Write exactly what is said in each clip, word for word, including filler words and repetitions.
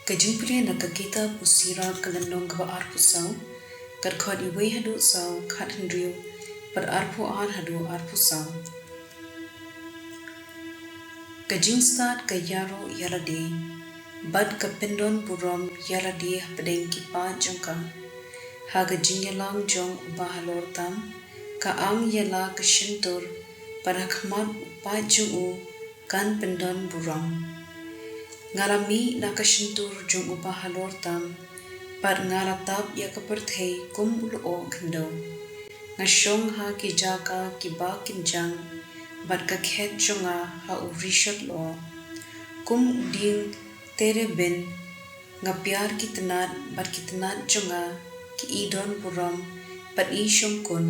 Ka jingpule na ka kitab u Sirach ka lynnong kaba arphew saw, ka dkhot wei haduh saw, khathynriew, bad arphew ar haduh arphew saw. Ka jingstad ka ïaroh ïa lade, bad ka pyndon burom ïa lade hapdeng ki paid jong ka. Ha ka jingïalang jong u bahalor tam, ka ang ïa la ka shyntur, bad ha khmat u paid jong u, kan pyndon burom. Nga la mih na ka shyntur jong u bahalor tam, bad nga la tap ïa ka pyrthei kum u lyoh khyndew. Nga shong ha ki jaka kiba kynjang, bad ka khet jong nga ha u rishot lyoh. Kum u dieng terebin, nga piar ki tnat, bad ki tnat jong nga ki i don burom, bad i shongkun.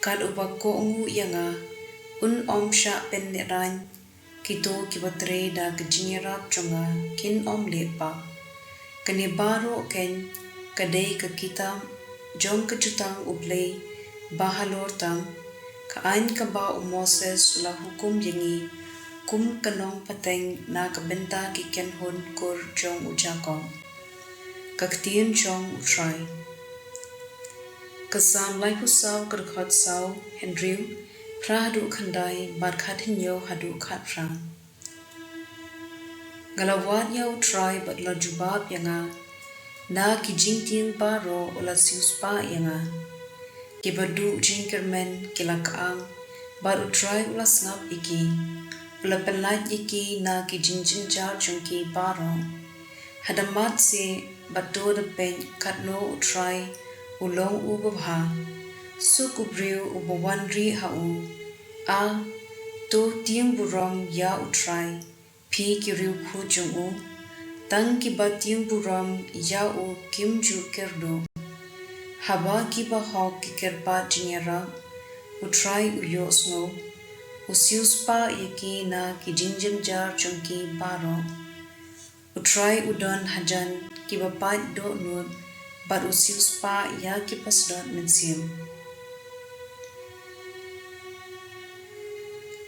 Kat uba kohnguh ïa nga, un ym shah pynlehrain, kito kiba trei da ka jingïarap jong nga kin ym leh pap. Kane baroh kein ka dei ka kitab jong ka jutang U Blei bahalor tam, ka aiñ kaba u Moses u la hukum ïa ngi, kum ka nongpateng na ka bynta ki kynhun kur jong u Jakob. Ka ktien jong U Trai. Ka Salm laiphew saw, ka dkhot saw, hynriew, phra haduh khyndai, bad khathynñiew haduh khatphra. Nga la wad ïa U Trai bad u la jubab ïa nga, na ki jingtieng baroh u la siewspah ïa nga. Kiba duh jingkyrmen ki la kyang, bad U Trai u la sngap ïa ki. U la pynlait ïa ki na ki jingjynjar jong ki baroh. Hada mat seh bad to da peit katno U Trai u long uba bha. Suk u briew uba wan rieh ha u. A, to tieng burom ïa U Trai, phi ki riewkhuid jong u. Tang kiba tieng burom ïa u kim ju kyrduh. Haba ki bahok ki kyrpad jingïarap, U Trai u ïohsngew. U siewspah ïa ki na ki jingjynjar jong ki baroh. U Trai u don hajan kiba pait dohnud, bad u siewspah ïa kiba sdot mynsiem.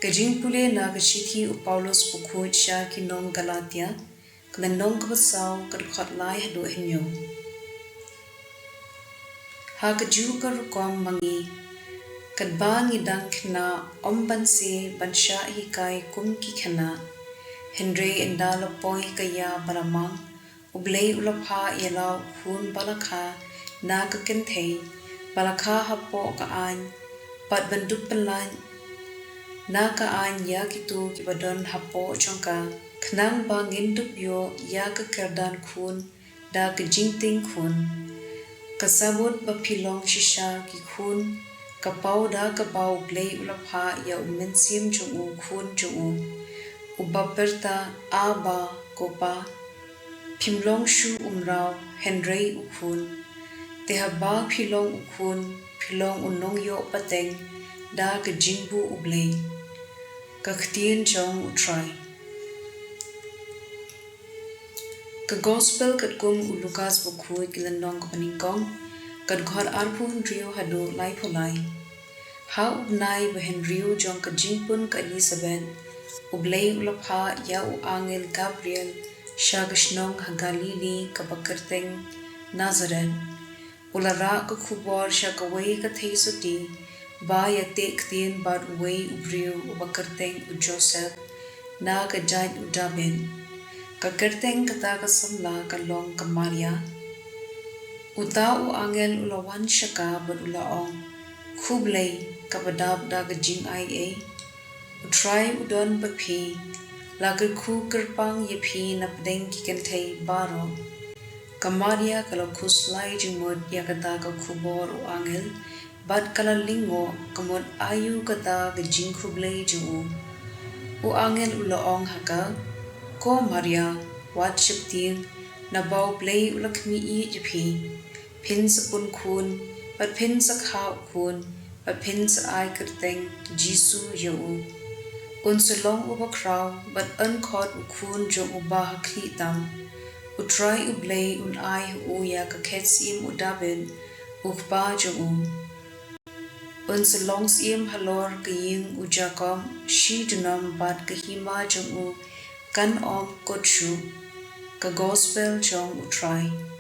Ka jingpule na ka shithi u Paulus bakhuid sha ki nong Galatia, ka lynnong kaba saw, ka dkhot lai haduh hynñiew. Ha kajuh ka rukom ma ngi, katba ngi dang khynnah, ym ban seh ban shah hikai kum ki khynnah. Hynrei ynda la poi ka ïa ba la mang, U Blei u la phah ïa la u khun ba la kha na ka kynthei, ba la kha hapoh ka aiñ, bad ban dup pynlait na ka aiñ ïa kito kiba don hapoh jong ka, khnang ba ngin dup ïoh ïa ka kyrdan khun da ka jingtieng khun. Ka sabut ba phi long shisha ki khun, ka paw da kaba U Blei u la phah ïa u mynsiem jong u khun jong u, uba pyrta, Abba, ko Pa. Phim long shuh u mraw, hynrei u khun. Te haba phi long u khun, phi long u nongïoh pateng da ka jingbuh U Blei. Ka ktien jong U Trai. Ka Gospel katkum u Lukas bakhuid, ka lynnong kaba nyngkong, ka dkhot arphew hynriew haduh laiphew lai. Ha u bnai ba hynriew jong ka jingpun ka Elisabet, U Blei u la phah ïa u angel Gabriel sha ka shnong ha Galili kaba kyrteng Nasaret. U la rah ka khubor sha kawei ka theisotti ba ïateh ktien bad uwei u briew uba kyrteng u Joseph, na ka jait u Dabid. Ka kyrteng kata ka samla ka long ka Maria. Uta u angel u la wan sha ka bad u la ong, Khublei, kaba dap da ka jingai ei. U Trai u don bad phi, la kyrkhu kyrpang ïa phi napdeng ki kynthei baroh. Ka Maria ka la khuslai jingmut ïa kata ka khubor u angel, bad ka la lyngngoh ka mut aïu kata ka jingkhublei jong u. U angel u la ong ha ka, Ko Maria, wat sheptieng, naba U Blei u la khmih ïa phi. Phin sa pun khun, bad phin sa kha u khun, bad phin sa ai kyrteng Jisu ïa u. Un sa long uba khraw, bad yn khot u khun jong uba hakhlieh tam. U Trai U Blei un ai ha u ïa ka khet syiem u Dabid, u kpa jong u. Un sa long syiem halor ka ïing u Jakob shi junom bad ka hima jong u kan ym kut shuh. Ka Gospel jong U Trai.